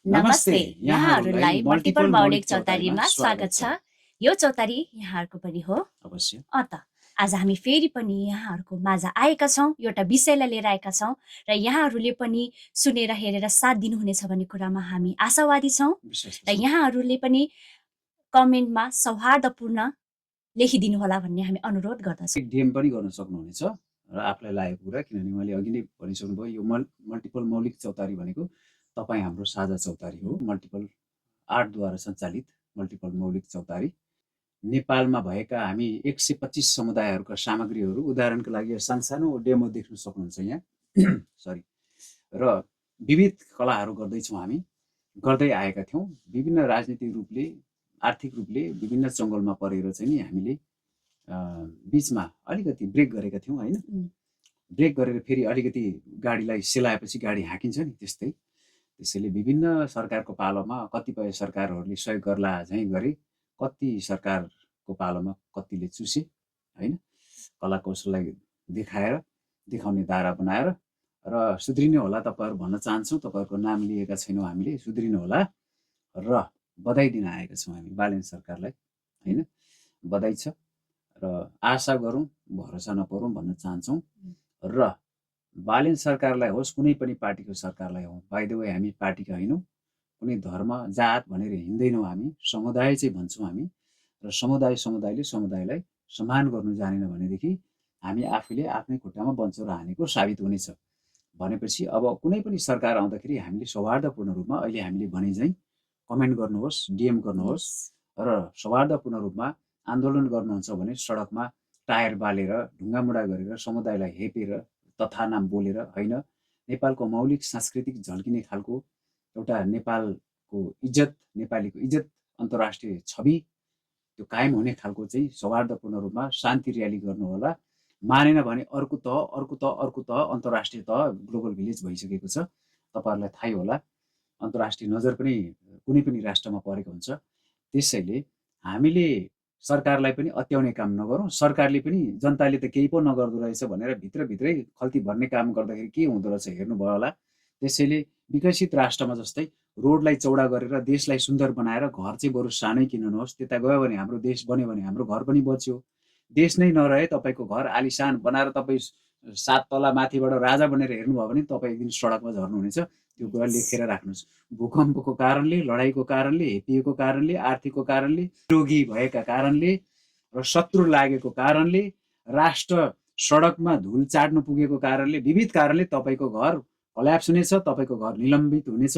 नमस्ते, यहाँहरूलाई मल्टिपल मौलिक चौतारीमा स्वागत छ। यो चौतारी यहाँहरूको पनि हो। अवश्य। अत आज हामी फेरि पनि यहाँहरूको माझ आएका छौँ, एउटा विषयलाई लिएर आएका छौँ र यहाँहरूले पनि सुनेर हेरेर साथ दिनुहुनेछ भन्ने कुरामा हामी आशावादी छौँ। र यहाँहरूले पनि कमेन्टमा सौहार्दपूर्ण लेखिदिनु होला भन्ने हामी अनुरोध गर्दछौँ। डीएम पनि गर्न सक्नुहुनेछ र आफूलाई लागेको कुरा, किनभने मैले अघि नै भनिसक्नुभयो, यो मल्टिपल मौलिक चौतारी भनेको तपाईँ हाम्रो साझा चौतारी हो। मल्टिपल आर्टद्वारा सञ्चालित मल्टिपल मौलिक चौतारी नेपालमा भएका हामी 125 समुदायहरूका सामग्रीहरू, उदाहरणको लागि सानसानो डेमो देख्न सक्नुहुन्छ यहाँ सरी, र विविध कलाहरू गर्दैछौँ। हामी गर्दै आएका थियौँ। विभिन्न राजनीतिक रूपले, आर्थिक रूपले विभिन्न जङ्गलमा परेर चाहिँ नि हामीले बिचमा अलिकति ब्रेक गरेका थियौँ होइन। ब्रेक गरेर फेरि अलिकति गाडीलाई सेलाएपछि गाडी हाँकिन्छ नि, त्यस्तै त्यसैले विभिन्न सरकारको पालोमा कतिपय सरकारहरूले सहयोग गर्ला झैँ गरे, कति सरकारको पालोमा कतिले चुसे होइन। कला कौशललाई देखाउने धारा बनाएर र सुध्रिनु होला तपाईँहरू भन्न चाहन्छौँ। तपाईँहरूको नाम लिएका छैनौँ हामीले, सुध्रिनु होला र बधाई दिन आएका छौँ हामी बालेन सरकारलाई होइन। बधाई छ र आशा गरौँ, भरोसा नपरौँ भन्न चाहन्छौँ। र बालेन सरकारलाई होस्, कुनै पनि पार्टीको सरकारलाई हो, बाइ द वे हामी पार्टीका होइनौँ, कुनै धर्म जात भनेर हिँड्दैनौँ हामी, समुदाय चाहिँ भन्छौँ हामी। र समुदायले समुदायलाई सम्मान गर्नु जानेन भनेदेखि हामी आफूले आफ्नै खुट्टामा बन्चो हानेको साबित हुनेछ। भनेपछि अब कुनै पनि सरकार आउँदाखेरि हामीले सौहार्दपूर्ण रूपमा, अहिले हामीले भने चाहिँ कमेन्ट गर्नुहोस्, डिएम गर्नुहोस् र सौहार्दपूर्ण रूपमा आन्दोलन गर्नुहुन्छ भने सडकमा टायर बालेर ढुङ्गामुढा गरेर समुदायलाई हेपेर तथा नाम बोलेर होइन, नेपालको मौलिक सांस्कृतिक झल्किने खालको एउटा नेपालको इज्जत, नेपालीको इज्जत, अन्तर्राष्ट्रिय छवि त्यो कायम हुने खालको चाहिँ सौहार्दपूर्ण रूपमा शान्ति र्याली गर्नु होला। मानेन भने अर्को तह अन्तर्राष्ट्रिय तह ग्लोबल भिलेज भइसकेको छ, तपाईँहरूलाई थाहै होला। अन्तर्राष्ट्रिय नजर पनि कुनै पनि राष्ट्रमा परेको हुन्छ। त्यसैले हामीले सरकारलाई पनि अत्याउने काम नगरौँ। सरकारले पनि जनताले त केही पो नगर्दो रहेछ भनेर भित्रभित्रै खल्ती भर्ने काम गर्दाखेरि के हुँदो रहेछ हेर्नुभयो होला। त्यसैले विकसित राष्ट्रमा जस्तै रोडलाई चौडा गरेर देशलाई सुन्दर बनाएर घर चाहिँ बरु सानै किन नहोस्, त्यता गयो भने हाम्रो देश बन्यो भने हाम्रो घर पनि बच्यो। देश नै नरहे तपाईँको घर आलिसान बनाएर तपाईँ 7 तला माथिबाट राजा बनेर हेर्नुभयो भने तपाईँ एक दिन सडकमा झर्नुहुनेछ। त्यो कुरा लेखेर राख्नुहोस्। भूकम्पको कारणले, लडाइँको कारणले, हेपिएको कारणले, आर्थिकको कारणले, रोगी भएका कारणले र शत्रु लागेको कारणले, राष्ट्र सडकमा धुल चाट्नु पुगेको कारणले, विविध कारणले तपाईँको घर कल्याप्स हुनेछ, तपाईँको घर निलम्बित हुनेछ,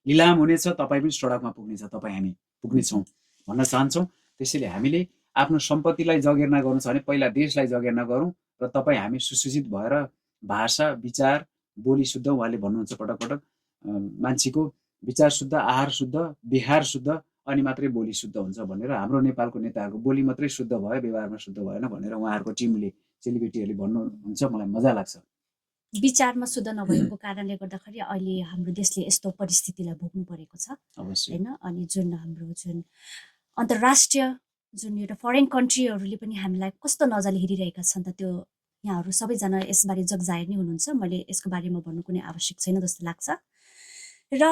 निलाम हुनेछ, तपाईँ पनि सडकमा पुग्नेछ, तपाईँ हामी पुग्नेछौँ भन्न चाहन्छौँ। त्यसैले हामीले आफ्नो सम्पत्तिलाई जगेर्ना गर्नु छ भने पहिला देशलाई जगेर्ना गरौँ र तपाईँ हामी सुसूचित भएर भाषा, विचार, बोली शुद्ध, उहाँले भन्नुहुन्छ पटक पटक, मान्छेको विचार शुद्ध, आहार शुद्ध, व्यवहार शुद्ध, अनि मात्रै बोली शुद्ध हुन्छ भनेर हाम्रो नेपालको नेताहरूको बोली मात्रै शुद्ध भयो, व्यवहारमा शुद्ध भएन भनेर उहाँहरूको टिमले, चेलीबेटीहरूले भन्नुहुन्छ। मलाई मजा लाग्छ। विचारमा शुद्ध नभएको कारणले गर्दाखेरि अहिले हाम्रो देशले यस्तो परिस्थितिलाई भोग्नु परेको छ होइन। अनि जुन हाम्रो जुन अन्तर्राष्ट्रिय जुन एउटा फरेन कन्ट्रीहरूले पनि हामीलाई कस्तो नजरले हेरिरहेका छन् त, त्यो यहाँहरू सबैजना यसबारे जगजाहेर नै हुनुहुन्छ। मैले यसको बारेमा भन्नु कुनै आवश्यक छैन जस्तो लाग्छ। र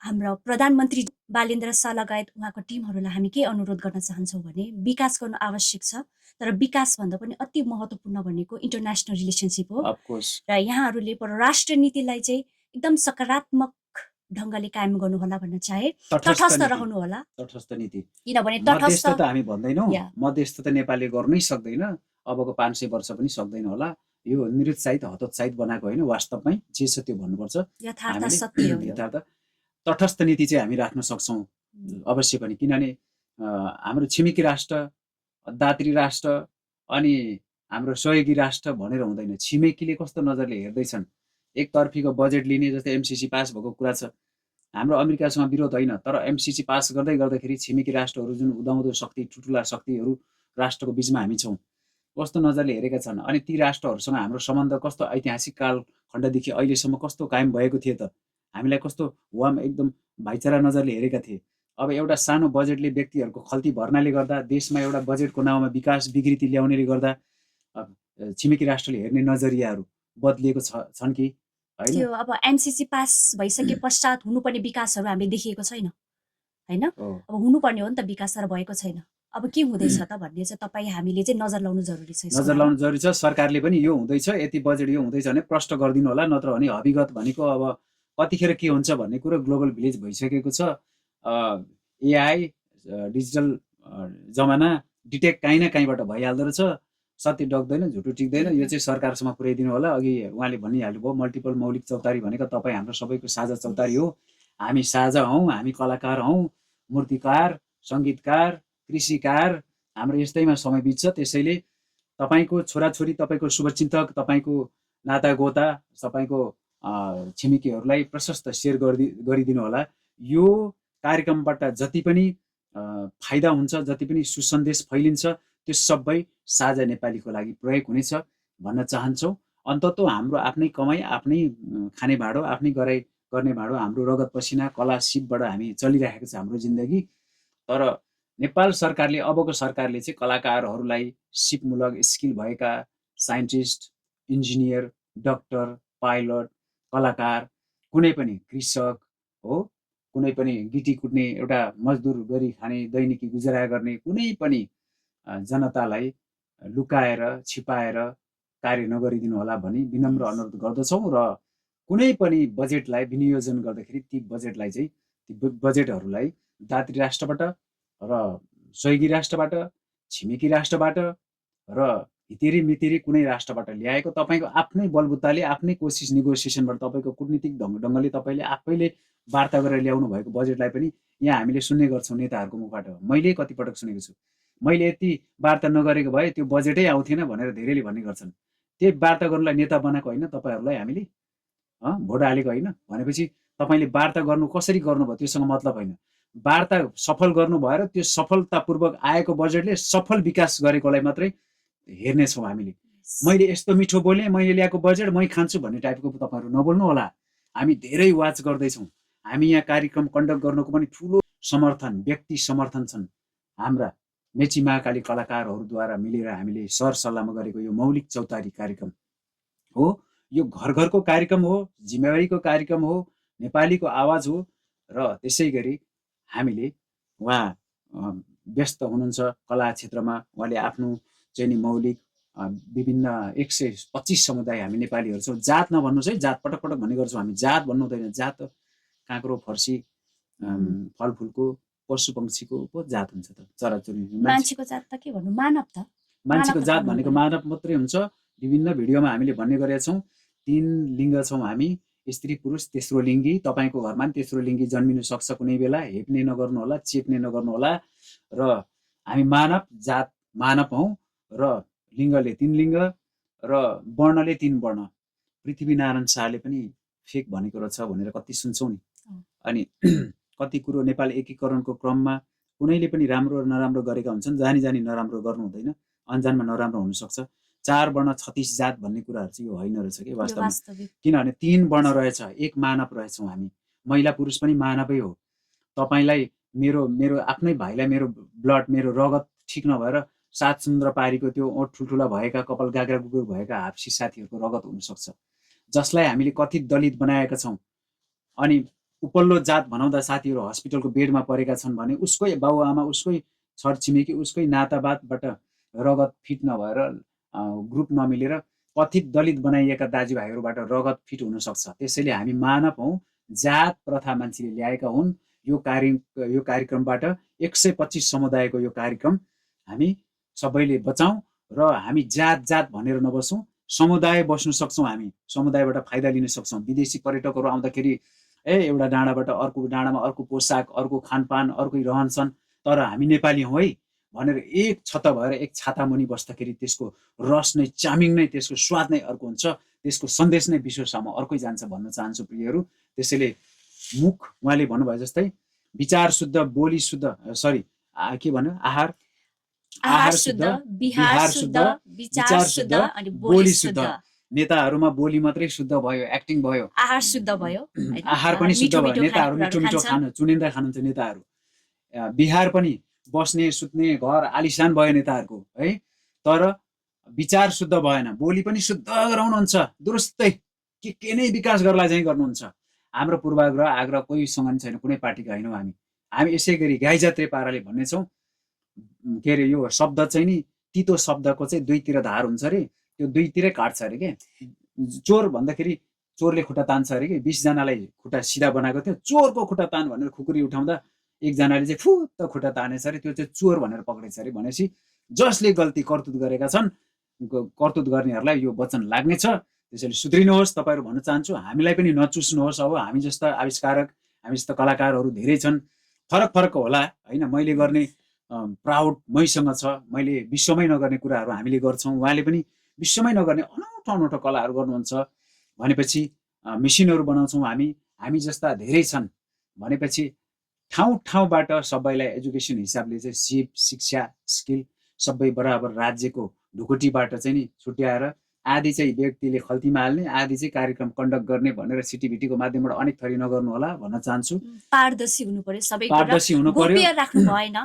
हाम्रो प्रधानमन्त्री बालेन्द्र शाह लगायत उहाँको टिमहरूलाई हामी के अनुरोध गर्न चाहन्छौँ भने विकास गर्नु आवश्यक छ, तर विकास भन्दा पनि अति महत्त्वपूर्ण भनेको इन्टरनेसनल रिलेसनसिप हो। र यहाँहरूले परराष्ट्र नीतिलाई चाहिँ एकदम सकारात्मक ढङ्गले कायम गर्नु होला भन्न चाहे, तटस्थ रहनु होला। तटस्थ नीति, किनभने तटस्थ त हामी भन्दैनौँ, मध्यस्थ त नेपालले गर्नै सक्दैन, अबको 500 वर्ष पनि सक्दैन होला। यो निरुत्साहित हतोत्साहित बनाएको होइन, वास्तवमै जे छ त्यो भन्नुपर्छ, यथार्थ सत्य हो। यथार्थ तटस्थ नीति चाहिँ हामी राख्न सक्छौँ अवश्य पनि, किनभने हाम्रो छिमेकी राष्ट्र, दात्री राष्ट्र अनि हाम्रो सहयोगी राष्ट्र भनेर हुँदैन। छिमेकीले कस्तो नजरले हेर्दैछन्, एकतर्फीको बजेट लिने, जस्तै एमसिसी पास भएको कुरा छ। हाम्रो अमेरिकासँग विरोध होइन, तर एमसिसी पास गर्दाखेरि छिमेकी राष्ट्रहरू जुन उदाउँदो शक्ति, ठुल्ठुला शक्तिहरू राष्ट्रको बिचमा हामी छौँ, कस्तो नजरले हेरेका छन्। अनि ती राष्ट्रहरूसँग हाम्रो सम्बन्ध कस्तो ऐतिहासिक कालखण्डदेखि अहिलेसम्म कस्तो कायम भएको थियो त, हामीलाई कस्तो वाम एकदम भाइचारा नजरले हेरेका थिए। अब एउटा सानो बजेटले व्यक्तिहरूको खल्ती भर्नाले गर्दा, देशमा एउटा बजेटको नाउँमा विकास विकृति ल्याउनेले गर्दा छिमेकी राष्ट्रले हेर्ने नजरियाहरू बदलिएको छन् कि होइन? त्यो अब एमसीसी पास भइसके पश्चात हुनुपर्ने विकासहरू हामीले देखिएको छैन होइन। हो। अब हुनुपर्ने हो नि त विकास, तर भएको छैन। अब के हुँदैछ त भन्ने चाहिँ तपाईँ हामीले चाहिँ नजर लाउनु जरुरी छ यसको नजर बारेमा। लाउनु जरुरी छ। सरकारले पनि यो हुँदैछ, यति बजेट यो हुँदैछ भने प्रष्ट गरिदिनु होला, नत्र भने हविगत भनेको अब कतिखेर के हुन्छ भन्ने कुरो ग्लोबल भिलेज भइसकेको छ। एआई डिजिटल जमाना डिटेक्ट काहीँ न काहीँबाट भइहाल्दो रहेछ। सत्य डक्दैन, झुटो टिक्दैन। यो चाहिँ सरकारसम्म पुर्याइदिनु होला। अघि उहाँले भनिहाल्नुभयो मल्टिपल मौलिक चौतारी भनेको तपाईँ हाम्रो सबैको साझा चौतारी हो। हामी साझा हौँ, हामी कलाकार हौँ, मूर्तिकार, सङ्गीतकार, कृषिकार, हाम्रो यस्तैमा समय बित्छ। त्यसैले तपाईँको छोराछोरी, तपाईँको शुभचिन्तक, तपाईँको नातागोता, तपाईँको छिमेकीहरूलाई प्रशस्त सेयर गरिदिनु होला। यो कार्यक्रमबाट जति पनि फाइदा हुन्छ, जति पनि सुसन्देश फैलिन्छ, त्यो सबै साझा नेपालीको लागि प्रयोग हुनेछ भन्न चाहन्छौँ। अन्तत हाम्रो आफ्नै कमाइ, आफ्नै खाने भाँडो, आफ्नै गर्ने भाँडो, हाम्रो रगत पसिना कला सिपबाट हामी चलिरहेको छ हाम्रो जिन्दगी। तर नेपाल सरकारले, अबको सरकारले चाहिँ कलाकारहरूलाई सिपमूलक स्किल भएका साइन्टिस्ट, इन्जिनियर, डक्टर, पाइलट, कलाकार, कुनै पनि कृषक हो, कुनै पनि गिटी कुट्ने एउटा मजदुर गरी खाने, दैनिकी गुजारा गर्ने कुनै पनि जनतालाई लुकाएर छिपाएर कार्य नगरिदिनु होला भनी विनम्र अनुरोध गर्दछौँ। र कुनै पनि बजेटलाई विनियोजन गर्दाखेरि ती बजेटलाई चाहिँ, ती बजेटहरूलाई दात्री राष्ट्रबाट र सहयोगी राष्ट्रबाट, छिमेकी राष्ट्रबाट र हितेरी मितेरी कुनै राष्ट्रबाट ल्याएको तपाईँको आफ्नै बलबुताले, आफ्नै कोसिस नेगोसिएसनबाट, तपाईँको कुटनीतिक ढङ्गले तपाईँले आफैले वार्ता गरेर ल्याउनु भएको बजेटलाई पनि यहाँ हामीले सुन्ने गर्छौँ नेताहरूको मुखबाट। मैले कतिपटक सुनेको छु, मैले यति वार्ता नगरेको भए त्यो बजेटै आउँथेन भनेर धेरैले भन्ने गर्छन्। त्यही वार्ता गर्नुलाई नेता बनाएको होइन तपाईँहरूलाई हामीले, भोट हालेको होइन भनेपछि तपाईँले वार्ता गर्नु कसरी गर्नुभयो त्योसँग मतलब होइन। वार्ता सफल गर्नु भएर त्यो सफलतापूर्वक आएको बजेटले सफल विकास गरेकोलाई मात्रै हेर्नेछौँ हामीले। मैले यस्तो मिठो बोलेँ, मैले ल्याएको बजेट मै खान्छु भन्ने टाइपको तपाईँहरू नबोल्नु होला। हामी धेरै वाच गर्दैछौँ। हामी यहाँ कार्यक्रम कन्डक्ट गर्नुको पनि ठुलो समर्थन, व्यक्ति समर्थन छन्। हाम्रा मेची महाकाली कलाकारहरूद्वारा मिलेर हामीले सरसल्लाहमा गरेको यो मौलिक चौतारी कार्यक्रम हो। यो घर घरको कार्यक्रम हो, जिम्मेवारीको कार्यक्रम हो, नेपालीको आवाज हो। र त्यसै गरी हामीले, उहाँ व्यस्त हुनुहुन्छ कला क्षेत्रमा, उहाँले आफ्नो चाहिँ नि मौलिक विभिन्न 125 समुदाय हामी नेपालीहरू छौँ। जात नभन्नुहोस् है, जात पटक पटक भन्ने गर्छौँ हामी, जात भन्नु हुँदैन। जात काँक्रो, फर्सी, फलफुलको, पशु पक्षीको पो जात हुन्छ त, चराचुरुङ्गी। मान्छेको जात त के भन्नु, मानव त। मान्छेको जात भनेको मानव मात्रै हुन्छ। विभिन्न भिडियोमा हामीले भन्ने गरेका छौँ, 3 लिङ्ग छौँ हामी, स्त्री पुरुष तेस्रो लिङ्गी। तपाईँको घरमा पनि तेस्रो लिङ्गी जन्मिनु सक्छ कुनै बेला। हेप्ने नगर्नु होला, चेप्ने नगर्नु होला। र हामी मानव जात मानव हौँ। र लिङ्गले 3 लिङ्ग र वर्णले 3 वर्ण। पृथ्वीनारायण शाहले पनि फेक भनेको रहेछ भनेर कति सुन्छौँ नि। अनि कति कुरो नेपाल एकीकरणको क्रममा कुनैले पनि राम्रो र नराम्रो गरेका हुन्छन्। जानी जानी नराम्रो गर्नु हुँदैन, अन्जानमा नराम्रो हुनसक्छ। 4 वर्ण 36 जात भन्ने कुराहरू चाहिँ यो होइन रहेछ कि वास्तवमा। किनभने 3 वर्ण रहेछ, 1 मानव रहेछौँ हामी। महिला पुरुष पनि मानवै हो। तपाईँलाई मेरो आफ्नै भाइलाई मेरो ब्लड, मेरो रगत ठिक नभएर 7 समुद्र पारीको त्यो ओठ ठुल्ठुला भएका, कपाल गाग्रा गुगुर भएका हाप्सी साथीहरूको रगत हुनसक्छ, जसलाई हामीले कथित दलित बनाएका छौँ। अनि उपल्लो जात भनाउँदा साथीहरू हस्पिटलको बेडमा परेका छन् भने उसकै बाबुआमा, उसकै छरछिमेकी, उसकै नातावादबाट रगत फिट नभएर, ग्रुप नमिलेर कथित दलित बनाइएका दाजुभाइहरूबाट रगत फिट हुनसक्छ। त्यसैले हामी मानव हौँ, जात प्रथा मान्छेले ल्याएका हुन्। यो कार्यक्रमबाट 125 समुदायको यो कार्यक्रम हामी सबैले बचाउँ र हामी जात भनेर नबसौँ, समुदाय बस्न सक्छौँ। हामी समुदायबाट फाइदा लिन सक्छौँ। विदेशी पर्यटकहरू आउँदाखेरि एउटा डाँडाबाट अर्को डाँडामा अर्को पोसाक, अर्को खानपान, अर्कै रहनसहन, तर हामी नेपाली हौँ है भनेर एक छत्ता भएर एक छाता मुनि बस्दाखेरि त्यसको रस नै, चामिङ नै, त्यसको स्वाद नै अर्को हुन्छ, त्यसको सन्देश नै विश्वसम्म अर्कै जान्छ भन्न चाहन्छु प्रियहरू। त्यसैले मुख उहाँले भन्नुभयो जस्तै विचार शुद्ध, बोली शुद्ध, के भन्यो, आहार शुद्ध, विहार शुद्ध, विचार शुद्ध अनि बोली शुद्ध। नेताहरूमा बोली मात्रै शुद्ध भयो, एक्टिङ भयो, आहार शुद्ध भयो, आहार पनि शुद्ध भयो। नेताहरू मिठो मिठो चुनिँदा खानुहुन्छ नेताहरू। बिहार पनि बस्ने सुत्ने घर आलिशान भयो नेताहरूको है, तर विचार शुद्ध भएन, बोली पनि शुद्ध गराउनुहुन्छ दुरुस्तै। के नै विकास गर्नलाई चाहिँ गर्नुहुन्छ। हाम्रो पूर्वाग्रह आग्रह कोहीसँग नि छैन, कुनै पार्टीका होइनौँ हामी। हामी यसै गरी गाई जात्रे पाराले भन्नेछौँ। के अरे यो शब्द चाहिँ नि तितो शब्दको चाहिँ दुईतिर धार हुन्छ अरे, त्यो दुईतिरै काट्छ अरे के। चोर भन्दाखेरि चोरले खुट्टा तान्छ अरे कि, 20 जनालाई खुट्टा सिधा बनाएको थियो, चोरको खुट्टा तान भनेर खुकुरी उठाउँदा एकजनाले चाहिँ फुत्त खुट्टा तानेछ अरे, त्यो चाहिँ चोर भनेर पक्रेछ अरे। भनेपछि जसले गल्ती करतुत गरेका छन्, करतुत गर्नेहरूलाई यो वचन लाग्नेछ। त्यसैले सुध्रिनुहोस् तपाईँहरू भन्न चाहन्छु। हामीलाई पनि नचुस्नुहोस्। अब हामी जस्ता आविष्कारक, हामी जस्ता कलाकारहरू धेरै छन्, फरक फरक होला होइन। मैले गर्ने प्राउड मैसँग छ, मैले विश्वमै नगर्ने कुराहरू हामीले गर्छौँ, उहाँले पनि विश्वमै नगर्ने अनौठो अनौठो कलाहरू गर्नुहुन्छ भनेपछि मेसिनहरू बनाउँछौँ हामी, हामी जस्ता धेरै छन् भनेपछि ठाउँ ठाउँबाट सबैलाई एजुकेसन हिसाबले चाहिँ सिप, शिक्षा, स्किल सबै बराबर राज्यको ढुकुटीबाट चाहिँ नि छुट्याएर आधी चाहिँ व्यक्तिले खल्तीमा हाल्ने, आधी चाहिँ कार्यक्रम कन्डक्ट गर्ने भनेर सिटिभिटीको माध्यमबाट अनेक थरी नगर्नु होला भन्न चाहन्छु। पारदर्शी हुनु पर्यो, सबै पारदर्शी हुनु पर्यो, गोप्य राख्नु भएन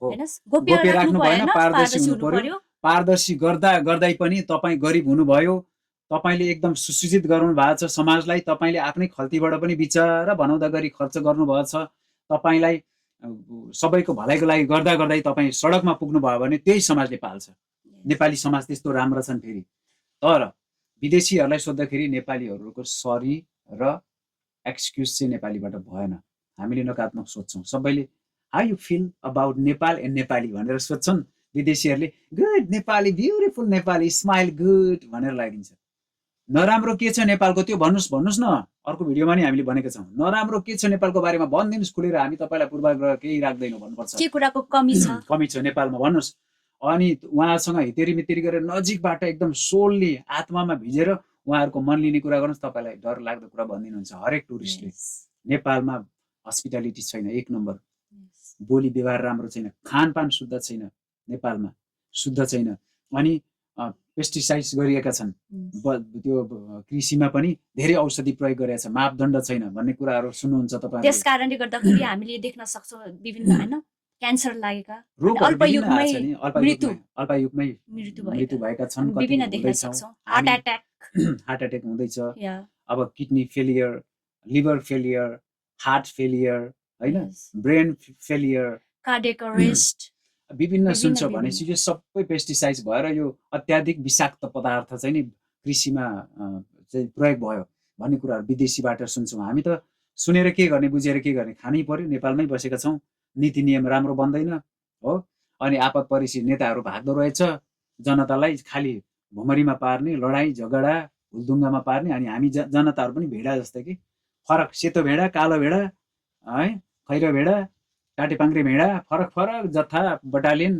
हैन, गोप्य राख्नु भएन, पारदर्शी हुनु पर्यो। पारदर्शी गर्दै पनि तपाईँ गरिब हुनुभयो, तपाईँले एकदम सुसूचित गराउनु भएको छ समाजलाई, तपाईँले आफ्नै खल्तीबाट पनि विचार बनाउँदा गरी खर्च गर्नुभएको छ, तपाईँलाई सबैको भलाइको लागि गर्दा गर्दै तपाईँ सडकमा पुग्नुभयो भने त्यही समाजले पाल्छ। नेपाली समाज त्यस्तो राम्रो छन्। फेरि तर विदेशीहरूलाई सोद्धाखेरि नेपालीहरूको सरी र एक्सक्युज चाहिँ नेपालीबाट भएन। हामीले नकारात्मक सोध्छौँ, सबैले how you feel about Nepal and Nepali भनेर सोध्छन्। विदेशीहरूले good Nepali, beautiful Nepali, smile good भनेर लगाइदिन्छ। नराम्रो के छ नेपालको त्यो भन्नुहोस् न। अर्को भिडियोमा नि हामीले भनेका छौँ, नराम्रो के छ नेपालको बारेमा भनिदिनुहोस् खुलेर, हामी तपाईँलाई पूर्वाग्रह केही राख्दैनौँ भन्नुपर्छ। के कुराको कमी छ नेपालमा भन्नुहोस्। अनि उहाँसँग हितेरी मितेरी गरेर नजिकबाट एकदम सोलली आत्मामा भिजेर उहाँहरूको मन लिने कुरा गर्नुहोस्, तपाईँलाई डर लाग्दो कुरा भनिदिनुहुन्छ। हरेक टुरिस्टले नेपालमा हस्पिटालिटी छैन, 1 नम्बर, बोली व्यवहार राम्रो छैन, खानपान शुद्ध छैन, नेपालमा शुद्ध छैन। अनि पेस्टिसाइड्स गरिएका छन्, त्यो कृषिमा पनि धेरै औषधि प्रयोग गरेका छ, मापदण्ड छैन भन्ने कुराहरू सुन्नुहुन्छ तपाईँ। त्यस कारणले गर्दाखेरि हामीले देख्न सक्छौँ विभिन्न हैन क्यान्सर लागेका, अल्पयुगमै मृत्यु भएका छन्, विभिन्न देख्न सक्छौँ। हार्ट एट्याक हुँदैछ, अब kidney failure, liver failure, heart failure हैन, ब्रेन फेलियर, कार्डियक अरेस्ट, विभिन्न सुन्छ भनेपछि यो सबै पेस्टिसाइड्स भएर यो अत्याधिक विषाक्त पदार्थ चाहिँ नि कृषिमा चाहिँ प्रयोग भयो भन्ने कुराहरू विदेशीबाट सुन्छौँ। हामी त सुनेर के गर्ने, बुझेर के गर्ने, खानै पर्यो। नेपालमै बसेका छौँ, नीति नियम राम्रो बन्दैन हो। अनि आपत परिस्थिति नेताहरू भाग्दो रहेछ, जनतालाई खालि भुमरीमा पार्ने, लडाइँ झगडा हुलदुङ्गामा पार्ने। अनि हामी जनताहरू पनि भेडा जस्तै कि, फरक सेतो भेडा, कालो भेडा है, खैरो भेडा, काटेपाङ्ग्रे भेडा, फरक फरक जथा बटालियन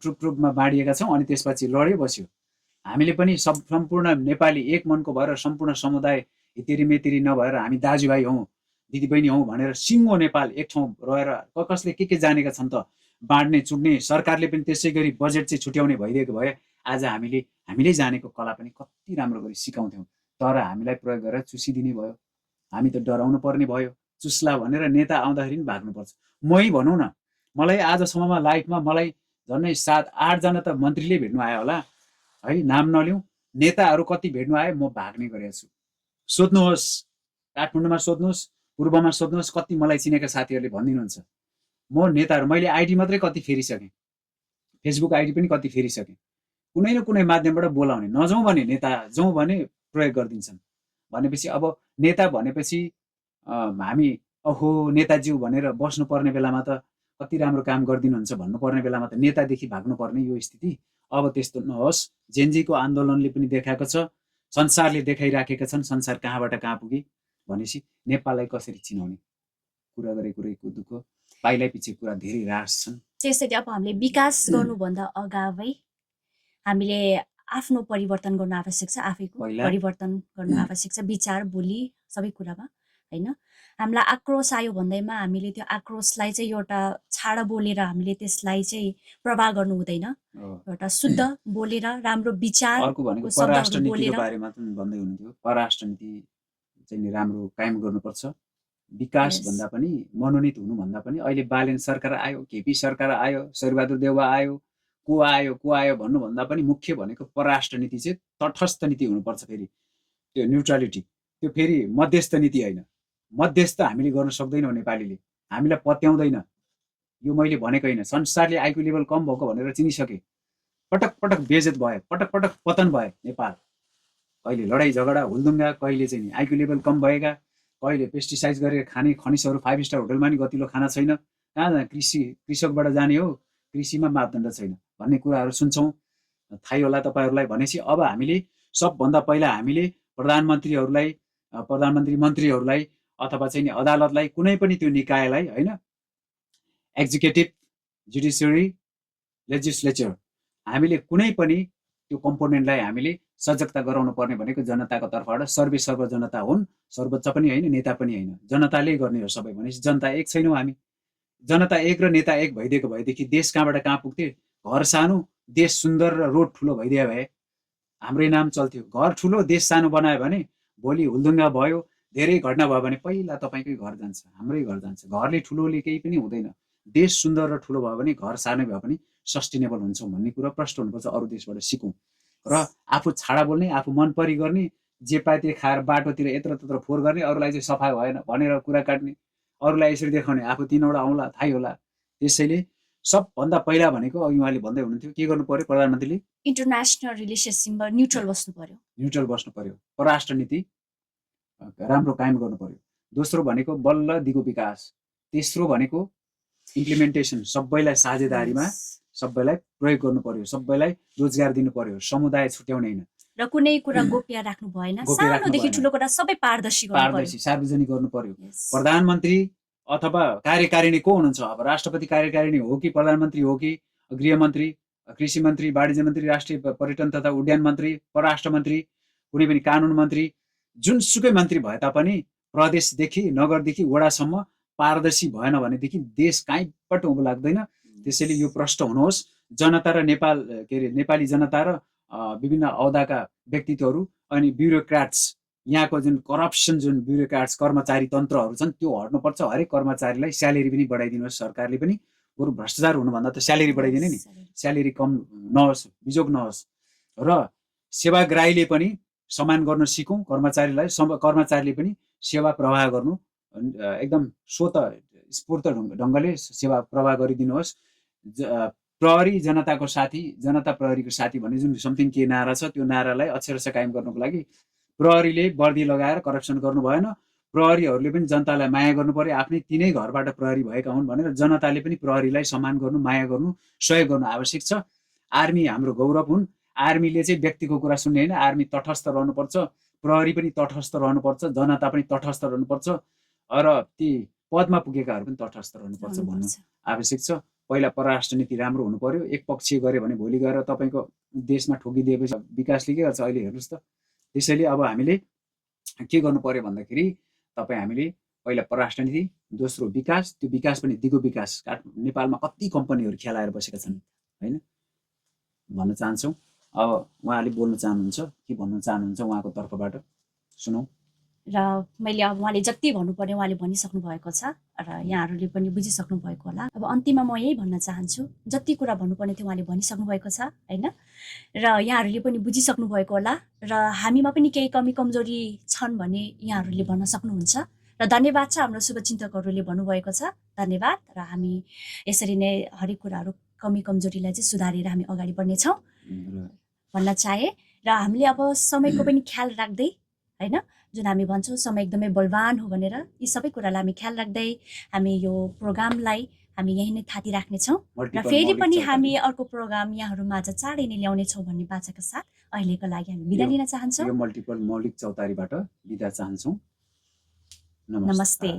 ट्रुपमा बाँडिएका छौँ। अनि त्यसपछि लड्यो बस्यो। हामीले पनि सम्पूर्ण नेपाली एक मनको भएर सम्पूर्ण समुदाय हितेरी मेतेरी नभएर हामी दाजुभाइ हौँ, दिदीबहिनी हौँ भनेर सिङ्गो नेपाल एक ठाउँ रहेर कसले के जानेका छन् त बाँड्ने चुड्ने। सरकारले पनि त्यसै गरी बजेट चाहिँ छुट्याउने भइदिएको भए आज हामीले जानेको कला पनि कति राम्रो गरी सिकाउँथ्यौँ। तर हामीलाई प्रयोग गरेर चुसिदिने भयो। हामी त डराउनु पर्ने भयो, चुस्ला भनेर नेता आउँदाखेरि पनि भाग्नुपर्छ। मै भनौँ न, मलाई आजसम्ममा लाइफमा मलाई झन्डै 7-8 जना त मन्त्रीले भेट्नु आयो होला है, नाम नलिउँ, नेताहरू कति भेट्नु आयो, म भाग्ने गरेको छु। सोध्नुहोस्, काठमाडौँमा सोध्नुहोस्, पूर्वमा सोध्नुहोस्, कति मलाई चिनेका साथीहरूले भनिदिनुहुन्छ। म नेताहरू मैले आइडी मात्रै कति फेरिसकेँ, फेसबुक आइडी पनि कति फेरिसकेँ। कुनै न कुनै माध्यमबाट बोलाउने, नजाउँ भने नेता जाउँ भने प्रयोग गरिदिन्छन्। भनेपछि अब नेता भनेपछि हामी ओहो नेताज्यू भनेर बस्नुपर्ने बेलामा त कति राम्रो काम गरिदिनुहुन्छ भन्नुपर्ने बेलामा त नेतादेखि भाग्नुपर्ने यो स्थिति। अब त्यस्तो नहोस्। जेनजीको आन्दोलनले पनि देखाएको छ, संसारले देखाइराखेका छन् संसार कहाँबाट कहाँ पुगे भनेपछि नेपाललाई कसरी चिनाउने कुरा गरेको दुःख पाइलाई पछि कुरा धेरै रास छन्। त्यसैले अब हामीले विकास गर्नुभन्दा अगावै हामीले आफ्नो परिवर्तन गर्न आवश्यक छ, आफैको परिवर्तन गर्न आवश्यक छ, विचार बोली सबै कुरामा हैन। हामीलाई आक्रोश आयो भन्दैमा हामीले त्यो आक्रोशलाई चाहिँ एउटा छाडा बोलेर हामीले त्यसलाई चाहिँ प्रवाह गर्नु हुँदैन। एउटा शुद्ध बोलेर राम्रो विचार, अर्को भनेको परराष्ट्र नीतिको बारेमा पनि भन्दै हुनुहुन्थ्यो। परराष्ट्र नीति चाहिँ राम्रो कायम गर्नुपर्छ। विकास भन्दा पनि मनोनित हुनु भन्दा पनि अहिले बालेन सरकार आयो, केपी सरकार आयो, शेरबहादुर देउवा आयो, को आयो भन्नु भन्दा पनि मुख्य भनेको परराष्ट्र नीति चाहिँ तटस्थ नीति हुनुपर्छ। फेरि त्यो न्युट्रालिटी, त्यो फेरि मध्यस्थ नीति होइन। मध्यस्थ हामीले गर्न सक्दैनौँ नेपालीले, हामीलाई पत्याउँदैन। यो मैले भनेको होइन, संसारले आइक्यू लेभल कम भएको भनेर चिनिसके। पटक पटक बेइज्जत भयो, पटक पटक पतन भयो नेपाल। कहिले लडाइँ झगडा हुलदुङ्गा, कहिले चाहिँ नि आइक्यू लेभल कम भएका, कहिले पेस्टिसाइड गरेर खाने खनिजहरू 5 स्टार होटलमा नि गतिलो खाना छैन, कहाँ कृषकबाट जाने हो, कृषिमा मापदण्ड छैन भन्ने कुराहरू सुन्छौँ। थाहै होला तपाईँहरूलाई। भनेपछि अब हामीले सबभन्दा पहिला हामीले प्रधानमन्त्री मन्त्रीहरूलाई अथवा चाहिँ नि अदालतलाई, कुनै पनि त्यो निकायलाई होइन, एक्जिक्युटिभ, जुडिसियरी, लेजिस्लेचर, हामीले कुनै पनि त्यो कम्पोनेन्टलाई हामीले सजगता गराउनु पर्ने भनेको जनताको तर्फबाट। सर्व जनता हुन्, सर्वोच्च पनि होइन, नेता पनि होइन, जनताले गर्ने हो सबै। भनेपछि जनता एक छैनौँ हामी। जनता एक र नेता एक भइदिएको भएदेखि देश कहाँबाट कहाँ पुग्थ्यो? घर सानो देश सुन्दर र रोड ठुलो भइदिए भए हाम्रै नाम चल्थ्यो। घर ठुलो देश सानो बनायो भने भोलि हुलदुङ्गा भयो, धेरै घटना भयो भने पहिला तपाईँकै घर जान्छ, हाम्रै घर जान्छ। घरले ठुलोले केही पनि हुँदैन। देश सुन्दर र ठुलो भयो भने घर सानो भयो भने सस्टेनेबल हुन्छौँ भन्ने कुरा प्रष्ट हुनुपर्छ। अरू देशबाट सिकौँ र आफू छाडा बोल्ने, आफू मन परी गर्ने, जे पाए त्यो खाएर बाटोतिर यत्र तत्र फोहोर गर्ने, अरूलाई चाहिँ सफा भएन भनेर कुरा काट्ने, अरूलाई यसरी देखाउने, आफू 3 वटा आउँला थाहै होला। त्यसैले सबभन्दा पहिला भनेको अघि उहाँले भन्दै हुनुहुन्थ्यो, के गर्नु पर्यो प्रधानमन्त्रीले? इन्टरनेसनल रिलेसनसिपमा न्युट्रल बस्नु पर्यो। न्युट्रल बस्नु पर्यो, परराष्ट्र नीति राम्रो कायम गर्नु पर्यो। दोस्रो भनेको बल्ल दिगो विकास। तेस्रो भनेको इम्प्लिमेन्टेसन, सबैलाई साझेदारीमा सबैलाई प्रयोग गर्नु पर्यो, सबैलाई रोजगार दिनु पर्यो, समुदाय छुट्याउने होइन र कुनै कुरा गोप्य राख्नु भएन। सानोदेखि ठुलो कुरा सबै पारदर्शी सार्वजनिक गर्नु पर्यो। प्रधानमन्त्री अथवा कार्यकारिणी को हुनुहुन्छ? अब राष्ट्रपति कार्यकारिणी हो कि प्रधानमन्त्री हो कि गृहमन्त्री, कृषि मन्त्री, वाणिज्य मन्त्री, राष्ट्रिय पर्यटन तथा उड्डयन मन्त्री, परराष्ट्र मन्त्री, कुनै पनि कानुन मन्त्री, जुनसुकै मन्त्री भए तापनि प्रदेशदेखि नगरदेखि वडासम्म पारदर्शी भएन भनेदेखि देश कहीँबाट उँभो लाग्दैन। त्यसैले यो प्रष्ट हुनुहोस्। जनता र नेपाली जनता र विभिन्न औदाका व्यक्तित्वहरू अनि ब्युरोक्राट्स, यहाँको जुन करप्सन, जुन ब्युरोक्राट्स कर्मचारी तन्त्रहरू छन्, त्यो हट्नुपर्छ। हरेक कर्मचारीलाई स्यालेरी पनि बढाइदिनुहोस्। सरकारले पनि बरु भ्रष्टाचार हुनुभन्दा त स्यालेरी बढाइदिने नि, स्यालेरी कम नहोस्, बिजोग नहोस्। र सेवाग्राहीले पनि सम्मान गर्न सिकौँ कर्मचारीलाई। कर्मचारीले पनि सेवा प्रवाह गर्नु एकदम स्फूर्त ढङ्गले सेवा प्रवाह गरिदिनुहोस्। प्रहरी जनताको साथी, जनता प्रहरीको साथी भन्ने जुन समथिङ के नारा छ, त्यो नारालाई अक्षरशः कायम गर्नुको लागि प्रहरीले वर्दी लगाएर करप्सन गर्नु भएन। प्रहरीहरूले पनि जनतालाई माया गर्नु पर्यो। आफ्नै तिनै घरबाट प्रहरी भएका हुन् भनेर जनताले पनि प्रहरीलाई सम्मान गर्नु, माया गर्नु, सहयोग गर्नु आवश्यक छ। आर्मी हाम्रो गौरव हुन्। आर्मीले चाहिँ व्यक्तिको कुरा सुन्ने होइन, आर्मी तटस्थ रहनुपर्छ, प्रहरी पनि तटस्थ रहनुपर्छ, जनता पनि तटस्थ रहनुपर्छ र ती पदमा पुगेकाहरू पनि तटस्थ रहनुपर्छ भन्नु आवश्यक छ। पहिला परराष्ट्र नीति राम्रो हुनु पर्यो। एकपक्षीय गऱ्यो भने भोलि गएर तपाईँको देशमा ठोकिदिएपछि विकासले के गर्छ अहिले हेर्नुहोस् त। त्यसैले अब हामीले के गर्नु पर्यो भन्दाखेरि हामीले पहिला परराष्ट्र नीति, दोस्रो विकास, त्यो विकास पनि दिगो विकास। नेपालमा कति कम्पनीहरू खेलाएर बसेका छन् होइन, भन्न चाहन्छौँ। अब उहाँले बोल्न चाहनुहुन्छ, के भन्न चाहनुहुन्छ उहाँको तर्फबाट सुनौँ। र मैले अब उहाँले जति भन्नु पर्यो उहाँले भनिसक्नु भएको छ र यहाँहरूले पनि बुझिसक्नु भएको होला। अब अन्तिममा म यही भन्न चाहन्छु, जति कुरा भन्नुपर्ने थियो उहाँले भनिसक्नु भएको छ होइन, र यहाँहरूले पनि बुझिसक्नु भएको होला। र हामीमा पनि केही कमी कमजोरी छन् भने यहाँहरूले भन्न सक्नुहुन्छ। र धन्यवाद छ हाम्रो शुभचिन्तकहरूले भन्नुभएको छ, धन्यवाद। र हामी यसरी नै हरेक कुराहरू कमी कमजोरीलाई चाहिँ सुधारेर हामी अगाडि बढ्नेछौँ भन्न चाहे। र हामीले अब समयको पनि ख्याल राख्दै होइन, जुन हामी भन्छौँ समय एकदमै बलवान हो भनेर, यी सबै कुरालाई हामी ख्याल राख्दै हामी यो प्रोग्रामलाई हामी यही नै थाती राख्नेछौँ। र फेरि पनि हामी अर्को प्रोग्राम यहाँहरूमाझ चाँडै नै ल्याउनेछौँ भन्ने बाचाका साथ अहिलेको लागि हामी बिदा लिन चाहन्छौँ। यो मल्टिपल मौलिक चौतारीबाट बिदा चाहन्छौँ। नमस्ते।